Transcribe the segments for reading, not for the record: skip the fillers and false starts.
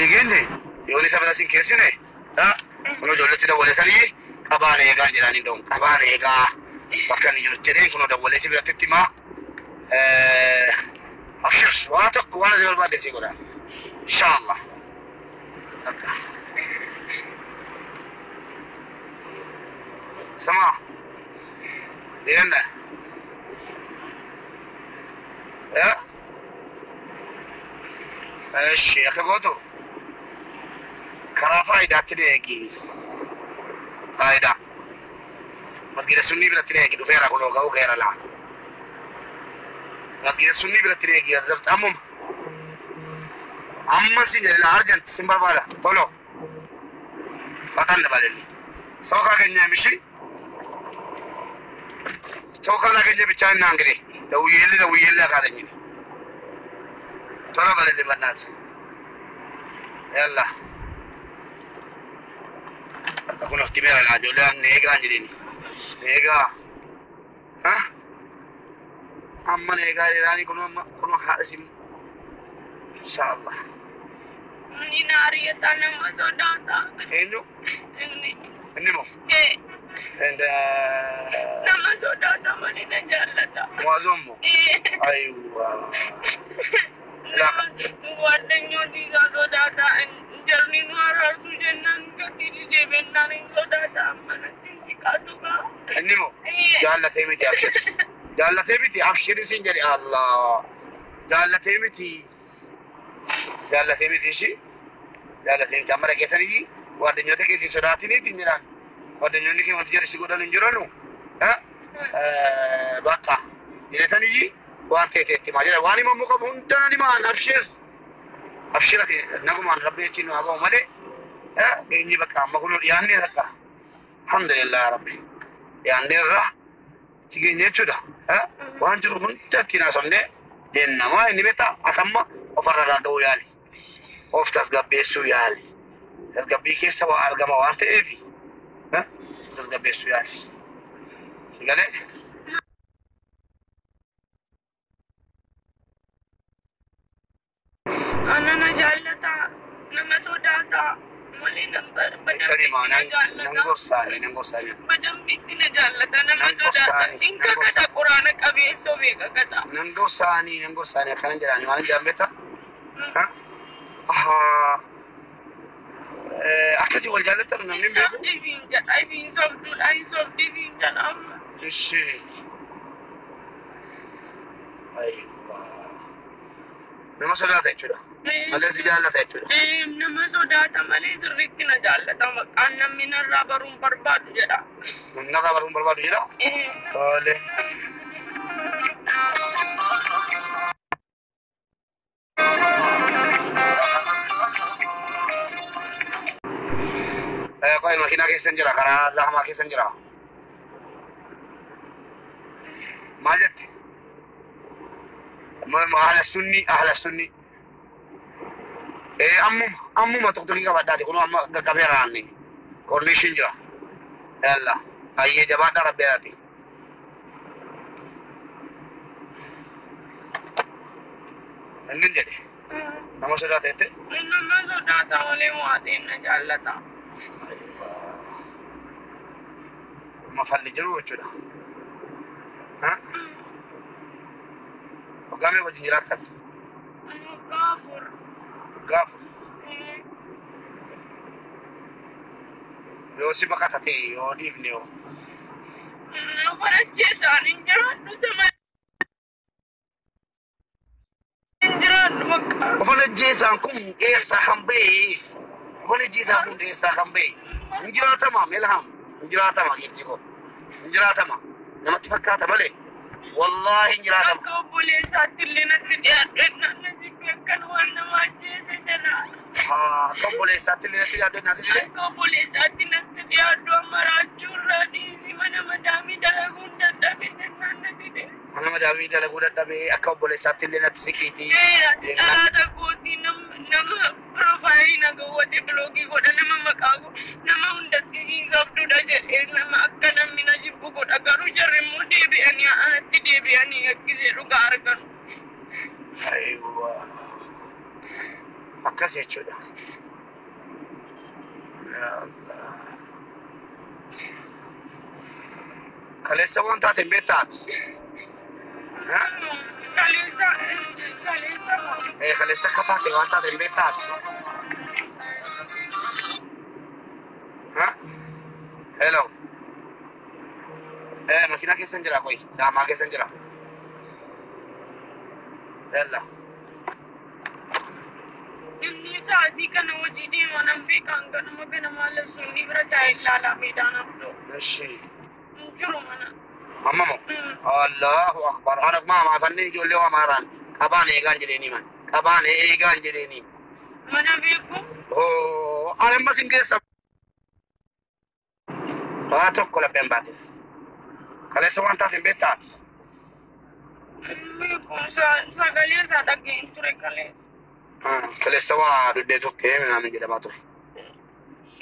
walii geenye yoon isa bira sin keessine kunoo ijoolletti dawwaletanii qabaan eegaan jedhanii dhoon qabaan eegaa bakka inni jiru jedheen kunoo dawwalee si biratti itti himaa. Abshir waa tokko waan ati barbaadde si godha. Inshaallah. Akka. Sama. Deemna. እሺ akka gootu karaa faayidaatti deegi. Faayidaa. Masgida sunnii biratti deegi dhufeera kunoo ga'uu geera laa. Masgida sunnii biratti deegi azzabta ammuma. Amma sin jedhe laa arjant sin barbaada tolo. Fatan balelli. ሰው ካገኘ እሺ ሰው ካላገኘ ብቻ እና እንግዲህ ደውዬልህ ደውዬልህ ካለኝ ቶሎ በልልኝ በእናትህ። ያላ akka kun ofti meera laa ijoolleen eegaa hin jedhini. Eegaa. Amma eegaa jedhanii kun amma kun haadha isin inshaallah. Inni na ari'ata nama sodaata. Eenyu? Inni. Inni moo? And Nama sodaata malee na jaallata. Muwaazoon moo? Aywa. ጓደኞች isaa sodaata. Jarni nu araarsu jennaan gatii didee bennaan hin sodaata. Manatti siqaatu gaa. Inni moo? Jaallatee miti abshir. Jaallatee miti abshir isin jedhe Allah. Jaallatee miti. Jaallatee miti ishii. Jaallatee miti amma dhageetanii ጓደኞota kee si sodaatiniiti hin jedhaan. ጓደኞonni kee wanti jedhe si godhan hin jiranu. Bakka jedhetanii waan ta'e ta'etti himaa jedha. Waan himamuu qabu hundaan himaan abshir. Abshir ati nagumaan rabbi jechiin nu haa ga'u malee geenyi bakka amma kunoo dhiyaannee bakka. Alhamdulillah rabbi. Dhiyaanneerra si geenye jechuudha. Waan jiru hunda ittiin haasofnee jenna. Maa inni beektaa atamma ofarra gagga'uu yaali. Of tasgabbeessuu yaali. Tasgabbii keessa waa argama waan ta'eef tasgabbeessuu yaali. Si galee? Ana na jaallata. Nama sodaata. Malee Ittan himaa na nan jaallata. gorsaanii nan gorsaanii. Badambitti na jaallata. Nama Nan sodaata. gorsaanii Hin nan kakata gorsaanii. quraana qabeessoo beeka kata. Nan gorsaanii nan gorsaanii akkana jedhaanii maal hin jedhan beektaa? Ahaa. Akkasii wal jaallattan namni Hin hin beeku. sobdi siin jedha. Isiin sobduudha. Hin sobdi siin jedha amma. Ishi. Aywa. Nama sodaata jechuudha. Malee si jaallata jechuudha. Nama sodaata malee sirriitti na jaallata. Maqaan namni narraa baruun barbaadu jedha. Narraa baruun barbaadu jedha. Tole. Qoy makiinaa keessan jira karaa zahamaa keessan jira. Maal jette? Ahla sunni ahla sunni. Ammuma ammuma tokkotti qabadhaati kun amma qaqqabeera aanni. Korniishin jira. Yalla. Hayyee jabaadhaa rabbeeraati. Inni jedhe nama sodaata jette. Nama sodaata malee waatiin na jaallata. Mafalli jiru jechuudha. Waggaa meeqa wajjin jiraattan? Waggaa 4. Waggaa 4. Yoo si baqata ta'e yoo dhiifne yoo. Farachee hin jiraadhu sama hin jiraadhu bakka. Ofan ajjeesaan kun eessaa kan ba'e? Ofan ajjeesaan kun eessaa kan ba'e? Hin jiraatama Melham. Hin jiraatama giiftii koo. Hin jiraatama. Namatti fakkaata malee. Wallaahi hin jiraatama. Akka obboleessaatti illee natti dhiyaadhu jennaan na jibbe akkan waan nama ajjeese jedha. Akka obboleessaatti illee natti dhiyaadhu jennaan si dide? Akka obboleessaatti natti dhiyaadhu amma raachuu irraa dhiisi mana madaamii dalaguun dadhabe jennaan na dide. Mana madaamii dalaguu dadhabee akka obboleessaatti illee natti siqiitii. Ati dhalaata kootii nama piroofaayilii na gawwate biloogii godha nama maqaa nama hundatti siin sobduudha jedhee nama akka namni na jibbu godha garuu jarri immoo deebi'anii anatti deebi'anii akkisee dhugaa arganu. Aywa. Akkas jechuudha. Yaa Allah. Kaleessa waan taate hin beektaati. Kaleessa kaleessa. Kaleessa akka taate waan taate hin beektaati. Hello. Makiinaa keessan jira qoy. Daamaa keessan jira. Yalla. Inni sa'aatii kana hojii deema nan beekan ganama ganama lassuun bira taa'ee ilaalaa meedaan abdoo. Eshi. Hin jiru mana. Amma moo? Allahu akbar. Ana maama afanni ijoollee waa maaraan qabaan eegaan jedheeni man. Qabaan eegaan jedheeni. Mana beeku. Oo, ani ammas hin geessa. Waa tokko lapheen baatin. Kaleessa waan taate hin beektaati. Beeku sagalee isaa dhageen ture kaleessa. Kaleessa waa duddee turte minaamin jedhamaa ture.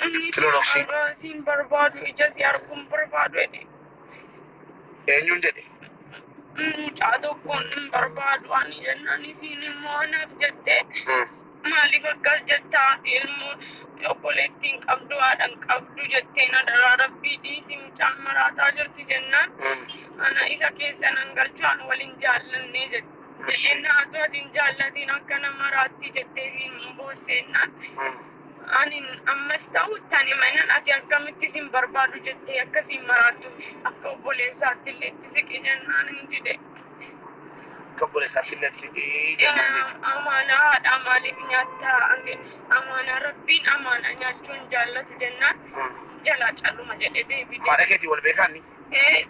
Inni Kiloroksii. siin barbaadu ija si arguun barbaadu jedhe. Eenyuun jedhe? Mucaa tokkoon hin barbaadu ani jennaan isiin immoo anaaf jettee maaliif akkas jettaa ati ilmoo obboleettiin qabdu haadhan qabdu jettee na daraa rabbii dhiisi mucaan maraataa jirti jennaan ana isa keessa nan galchu an waliin jaallannee jedheen haatu ati hin jaallatiin akka nama maraatti jettee isiin boosseennaan ani ammas ta'u tani manan ati akkamitti sin barbaadu jettee akkasiin maraattu akka obboleessaatti illee itti siqi jennaan hin dide. Akka obboleessaatti illee itti siqii jennaan dide. Amaanaa haadhaa maaliif nyaattaa ati amaanaa rabbiin amaanaa nyaachuun jaallatu jennaan jalaa calluma jedhee deebite. Haadha keetii wal beekaanni?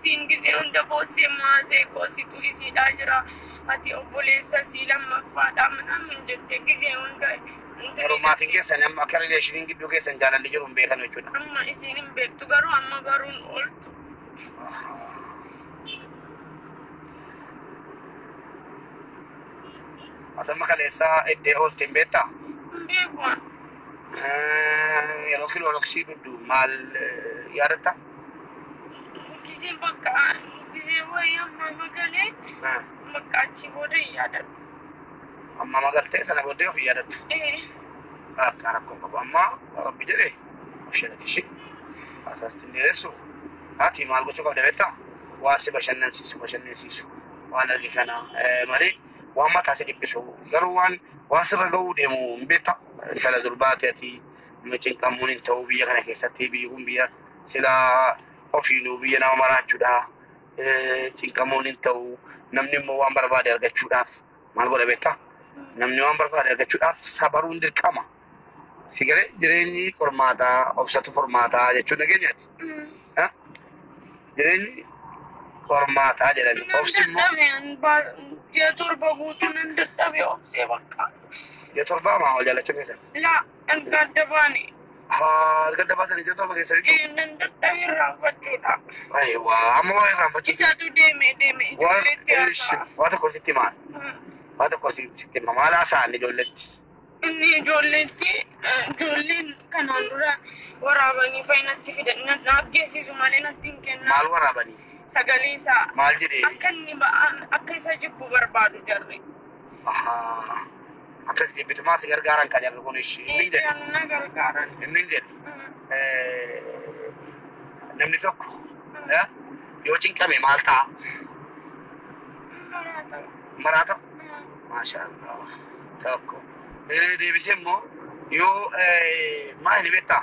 Siin gisee hunda boossee maasee koositu isiidhaa jira ati obboleessa sii lammaffaadhaa manaamin jettee gisee hunda. Garuu maatiin keessan amma akka rileeshiniin gidduu keessan jaalalli jiru hin beekan jechuudha. Amma isiin hin beektu garuu amma baruun ooltu. Ati amma kaleessaa iddee oolte hin beektaa? Hin beeku. Yeroo kilooroksii dhugdu maal yaadatta? Gisee bakka gisee wayii amma magalee bakka achi booda hin yaadadhu. Amma magaltee sana booddee of hin yaadattu. Akka rakkoo qabu amma rabbi jedhee of shallati ishee asaasti hin dheeressu. Ati maal gochuu qabda beektaa? Waan si bashannansiisu bashannansiisu waan arge kana malee waan mataa si dhiphisu garuu waan waan sirra ga'uu deemu hin beektaa? Intala durbaati ati cinqamuun hin ta'u biyya kana keessatti biyyi kun biyya silaa ofiinuu biyya nama maraachuudha. Cinqamuun hin ta'u namni immoo waan barbaade argachuudhaaf maal godha beektaa? Namni waan barbaade argachuudhaaf sabaruun dirqama. Si galee jireenyi qormaataa obsatu formaataa jechuun nageenyaati. Jireenyi qormaataa jedhani. Obsi immoo. Ji'a torba guutuu nan dadhabe obsee bakka. Ji'a torbaa maa wal jaallachuu keessan? Laa erga adda baane. Haa erga adda baatanii ji'a torba keessanitti? Nan dadhabe irraanfachuudha. Ayiwaa amma waa irraanfachuu. Isaatu deeme deeme ijoolleetti haasa'a. Waa tokko sitti himaa. Waa tokko sitti hima maal haasa'an ijoolleetti? Inni ijoolleetti ijoolleen kanaan dura waraabanii fayyinatti fidan naaf geessisu malee natti hin kennan. Maal waraabanii? Sagalee isaa. Maal jedhee? Akka inni ba'aan akka isa jibbu barbaadu jarri. Akkasi jibbitumaa si gargaaran kan jarri kun ishee. Inni jedhe. Na gargaaran. Inni jedhe. Namni tokko yoo cinqame maal ta'a? Maraata. Maraata? Maasha Allah. Tokko. Deebisee immoo yoo maal inni beektaa?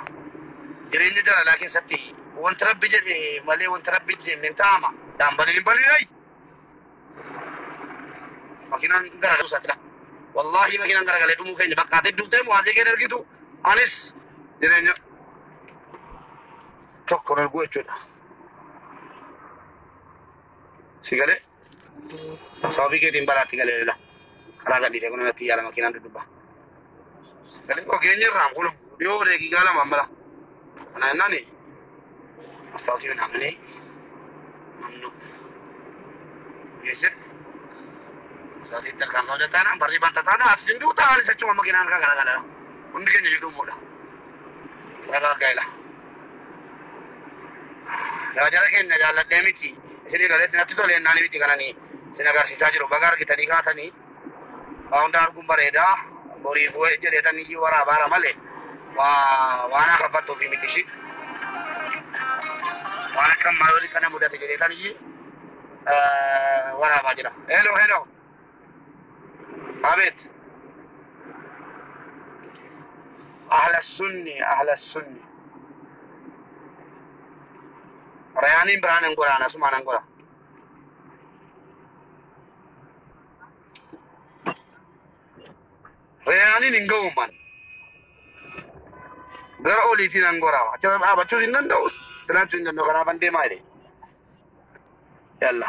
Jireenya jaalalaa keessatti wanti rabbi jedhe malee wanti rabbi hin jenne hin ta'ama. Daanbaliin hin baliin makiinaan garagalee isaatidha. Wallaahi makiinaan garagalee dhumuu keenya bakka ati duutee muwaasee kee argitu anis jireenya tokko arguu jechuudha. Si galee sababii keetiin balaatti galeera. Karaa gadhiisee kun natti yaala makiinaan duddubbaa. Si galee ogeenya irraan kun dhiyoo daqiiqaa lama mala. Kana jennaan mastaawotii minaamnee mamnu. Geesse mastaawotiitti harkaan qabda taanaan barrii banta taanaan ati sinduu taa'anis achuma makiinaan harkaa garagala. Hundi keenya jedhumuudha. Ragaa gaa'ela. Yaa jara keenya jaalladhee miti. Isinii galee sinatti tolee naan miti kananii sin agarsiisaa jiru. Baga argitanii kaatanii waa hunda arguun bareedaa. Boriifuu jedheetanii waraabaara malee waan akka fattuu fi miti ishii. Waan akka ammaa yoo kana mudate jedheetanii waraabaa jira. Hello, hello. Abeet. Ahla sunni, ahla sunni. Rayaaniin biraan hin goraana, asumaan hin gora. Rayaaniin hin ga'u man. Gara oliitiin hin goraa. Achirra dhaabachuus hin danda'u. Filachuus hin danda'u. Kanaaf an deemaa jedhe. Yalla.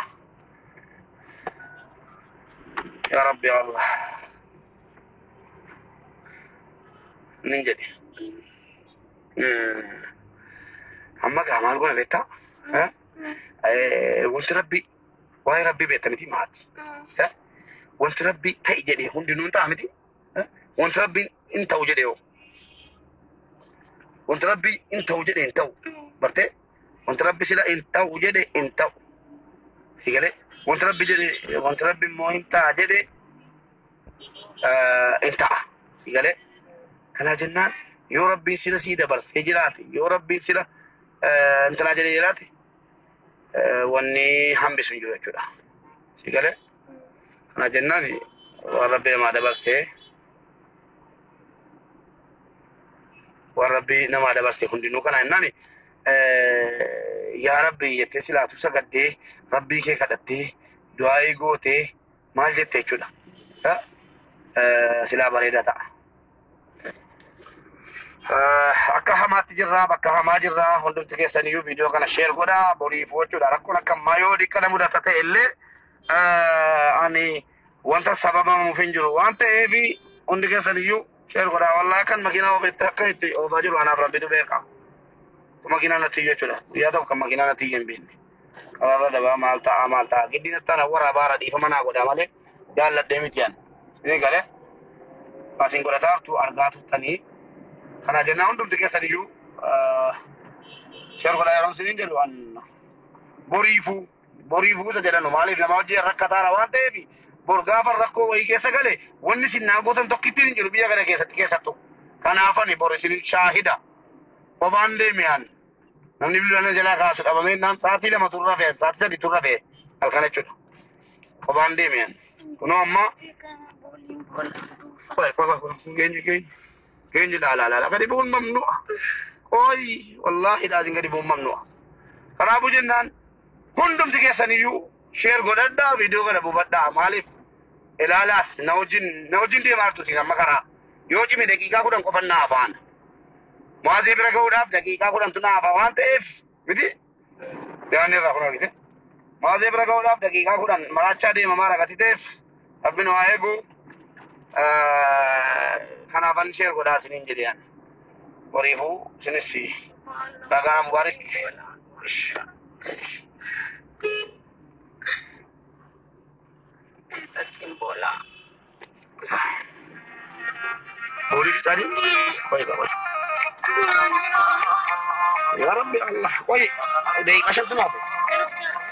Yaa Rabbi ya Allah. Nin jedhe. Amma gaa maal goona beektaa? Wanti Rabbi waa'ee Rabbi beekta miti maati. Wanti Rabbi ta'i jedhee hundinuu hin ta'a miti. Wanti Rabbi hin ta'u jedhee hoo. Wanti Rabbi hin ta'u jedhee hin ta'u. Bartee? Wanti Rabbi sila hin ta'u jedhe hin ta'u. Si galee? Wanti Rabbi jedhe wanti Rabbi immoo hin ta'a jedhe hin ta'a. Si galee? Kana jennaan yoo Rabbiin sila sii dabarsee jiraate yoo Rabbiin sila intalaa jedhee jiraate wanni hambisu hin jiru jechuudha. Si galee? Kana jennaan waan Rabbi namaa dabarsee waan Rabbi namaa dabarsee hundinuu kana jennaan yaa Rabbi jettee silaatu sagaddee Rabbii kee kadhattee du'aa'ii gootee maal jette jechuudha. Silaa bareedaa ta'a. Akka hamaatti jirraa bakka hamaa jirraa hundumti keessaniyyuu viidiyoo kana share godhaa boriifuu jechuudha. Rakkoon akka ammaa yoo dhiqqana mudata ta'e illee ani wanta sababamuuf hin jiru waan ta'eef hundi keessaniyyuu share godhaa. Wallaahi kan makiinaa oofetti akka itti oofaa jiru anaaf Rabbitu beeka. Makiinaa natti iyyuu jechuudha. Guyyaa tokko kan makiinaa natti iyyuu hin beekne. Karaarra dabaa maal ta'a maal ta'a. Giddiin attaan waraabaara dhiifama naa godhaa malee jaalladhee miti ani. Isin galee asiin godhataa jirtu argaa turtanii. Kana jennaan hundumti keessaniyyuu share godhaa yeroo isiniin jedhu an boriifuu boriifuu isa jedhanu maaliif nama hojii rakkataara waan ta'eef bor gaafa rakkoo wayii keessa gale wanni isin naa gootan tokkittiin hin jiru biyya kana keessatti keessattu. Kanaafani bor isin shaahida. Kophaan deeme an namni bilbila jalaa kaasu dhabamee naan sa'aatii 2 turra fe'e sa'aatii 3 turra fe'e halkan jechuudha. Kophaan deeme an. Kunoo amma qoy qoy qoy geenye geenye. Geenye laa laa laa gadi bu'uun mamnu'a. Qoy wallaahi laaziin gadi bu'uun mamnu'a. Kanaafuu jennaan hundumti keessaniyyuu share godhadhaa viidiyoo kana buufadhaa maaliif ilaalaas na wajjin deemaa jirtu isin amma karaa yoo cime daqiiqaa 10 qofan na hafaan. Muwaazii bira ga'uudhaaf daqiiqaa 10tu na hafa waan ta'eef miti yaadni irraa kun argite. Muwaazii bira ga'uudhaaf daqiiqaa 10 maraachaa deemamaa rakati ta'eef Rabbi nu haa eegu. Kanaafan share godhaa isiniin jedhe ani. Boriifuu isinis ragaa mubaarik. Eessatti hin boolaa? Boolii fixanii? Qoy qoy. Yaa Rabbi Allah qoy daqiiqaa 5 naaf.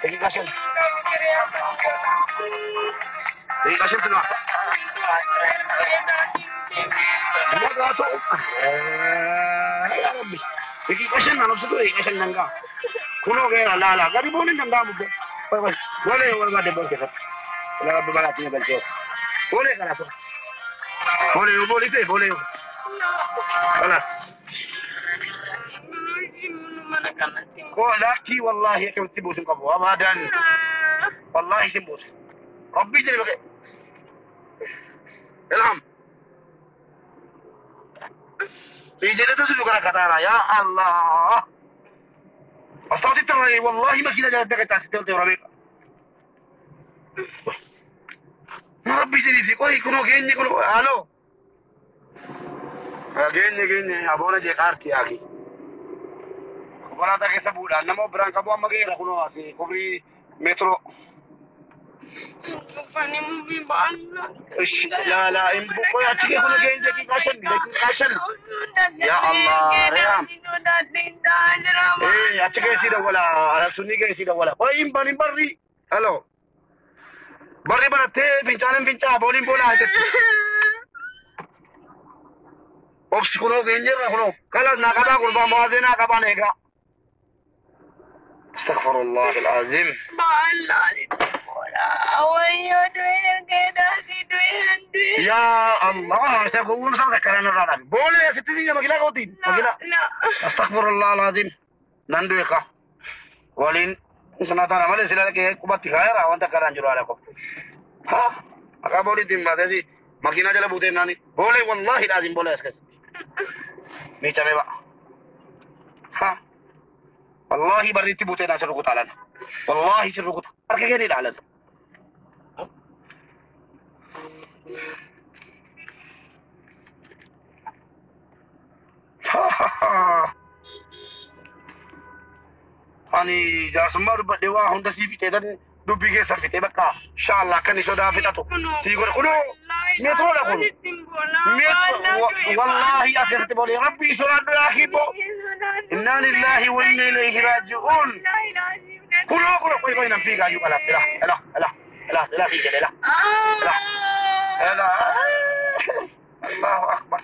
Daqiiqaa 5. Daqiiqaa 5 naaf. Maqaa ta'u. Yaa Rabbi. Daqiiqaa 5 naan obsitu daqiiqaa 5 nan ga'a. Kunoo geera laala gadi bu'uun hin danda'amu. Qoy qoy. Golee barbaade bool keessatti. Yaa Rabbi balaatiin na galchee. Golee kana tura. Golee yoo boolii ta'e golee yoo. Kalaas. Lakkii wallaahi akkamitti buusu hin qabu. Abadan. Wallaahi sin buusu. Rabbii jedhe baqee. Ilham. Fi jedhetu si kana kataara yaa Allah. Astawti tarree wallaahi makiina jalatti akka caasitee olte rabeeqa. Ma Rabbii jedhiiti qoyi kunoo geenye kunoo haaloo. Geenye geenye aboona jeeqaarti yaaki. Konkolaataa keessa bu'uudhaan nama biraan qabu amma geera kunoo asii kubrii meetiroo. Ish laa laa hin qoyi achi kee kunoo geenye daqiiqaa 5 daqiiqaa 5. Yaa Allah Re'am. Achi keessi dawwala arabsunni keessi dawwala. Qoyi hin banin barri. Hello. Barri barattee fincaanin fincaa booliin boolaa jetti. Obsi kunoo geenyerra kunoo. Kalas naa qabaa gurbaa mawaazee naa qabaan eegaa. Astaghfirullah al-azim. Ya Allah, isa gowwoomsaa sakkaraan irraa dhaabe. Boolee asitti siyya makiinaa kootiin. Makiinaa. Astaghfirullah al-azim. Nan du'e ka. Waliin kana taana malee sila dhaqee qubatti kaayera wanta akkanaan jiru haadha qofa. Ha? Maqaa booliitiin baatee makiinaa jala buutee naani. Boolee wallaahi dhaazin boolee as keessatti. Miichamee ba'a. Ha? Wallaahi barriitti buutee naan si rukuta alan. Wallaahi si rukuta. Harka kee ni dhaalan. Ani jaarsummaa dubbadhee waa hunda sii fixee dan dubbii keessan fixee bakka inshallah akka inni sodaa fixatu sii godhe kunoo meetroodha kun wallaahi as keessatti boolee rabbii sodaadhu yaa kibboo innaa lillaahi wa inna ilayhi raaji'uun kunoo kunoo qoy qoy nan fiigaa iyyuu kalaas ila ila ila ila ila sii jedhe ila ila ila allahu akbar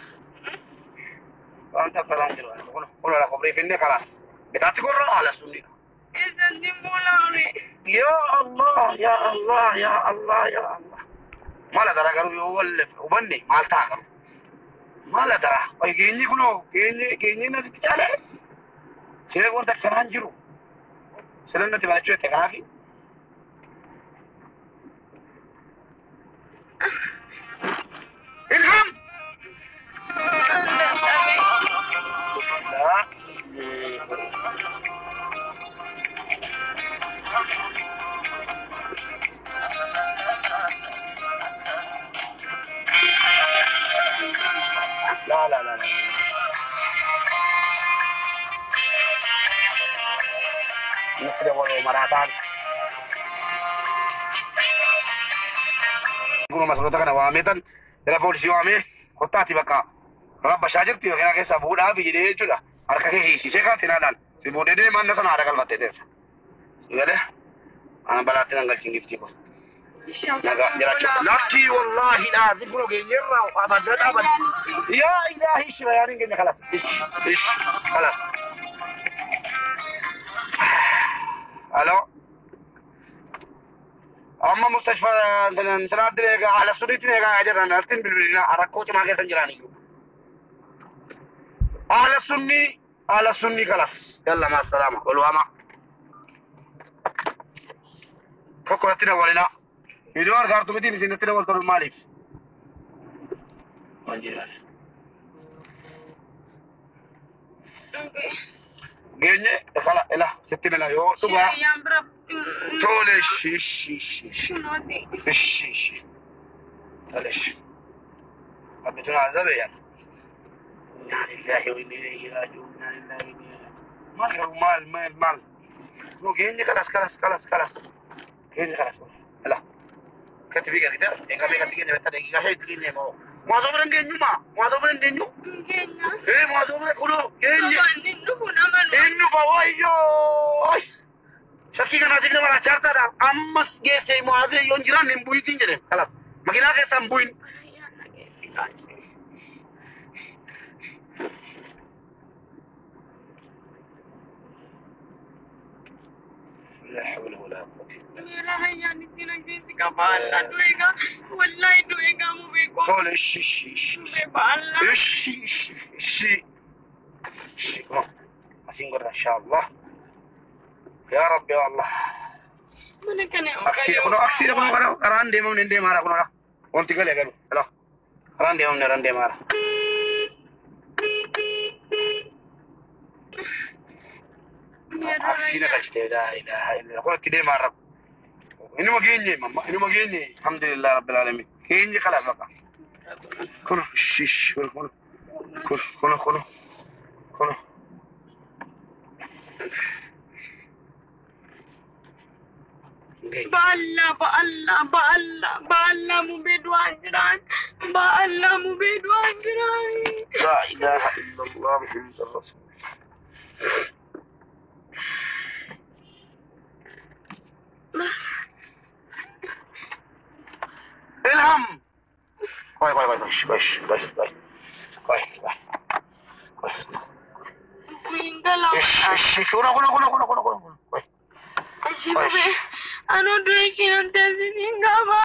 wanta akkanaan jiru kunoo kunoo la kobrii finne kalaas bitaatti gorra haala sunnidha. Ya Allah, ya Allah, ya Allah, ya Allah. Mala dara garuu yoo wal hubanne maal ta'a garuu? Mala dara. Oy geenyi kunoo geenyi geenyi nasitti caale. Siree wanta akkanaan jiru. Sireen natti barachuu jette kanaafi. Ilham! La. لا لا لا لا مثل ومراتان يقولوا مسؤولة كان واميتن إلى بوليسي وامي قطعتي بقى رب شاجرتي وكنا كيسا بودا في جدي جودا حركة هي سيكا تنادان سيبودي دي من نسنا حركة البتة سيغله أنا بلاتي نانغال تشينغفتي لكي والله لازم كنو غيرنا أبدا أبدا يا إلهي شو يعني خلاص إيش إيش خلاص ألو أما مستشفى انتنا على سوريتنا أجرنا نرتين بالبلنا أراكوت ما كيسن جراني على سني على سني خلاص يلا مع السلامة والواما كوكورتنا ولنا Idoar gartuu miti isin wal tolu maaliif? Waan jedhan. Geenye kala ila sitti mela yoo dhugaa. Tole shi shi shi shi. Shi shi. Tole shi. Rabbituna azabe yan. Inna lillahi wa inna ilayhi raaji'uun. Inna lillahi wa inna ilayhi. Maal garuu maal maal maal. Nu geenye kalas kalas kalas kalas. Geenye kalas. Ila. كتبي كده إنك بيك تيجي نبتة دقيقة هي تيجي نمو ما زوجين جنوا ما زوجين جنوا إيه ما زوجين كله جنوا إنه فوايو شكي كنا تيجي نملا شرطة ده أمس جيسي ما زي يونجران نبوي تيجي خلاص ما كنا كسام بوين لا حول ولا قوة إلا بالله. إيش إيش إيش إيش إيش إيش إيش إن شاء الله يا رب يا الله. أكسير كنا أكسير كنا كنا ران ديمم نندي مارا كنا وانت قال يا قالوا لا ران ديمم نران ديم مارا. أكسينا كشتي لا إله إلا الله كنا تدي مارا. إنه ما جيني ماما إنه ما جيني الحمد لله رب العالمين جيني خلاص بقى كنا شيش كنا كنا كنا كنا كنا بالله بالله بالله بالله مبيد وانجران بالله مبيد وانجران لا إله إلا الله محمد رسول الله. الهم. كوي كوي كوي كوي كوي كوي كوي كوي. Bu'iin galaa. Ishi ishi kuna kuna kuna kuna kuna kuna. Qoy. Ishii bubee anuu du'e ishiin an teessisiin qaba.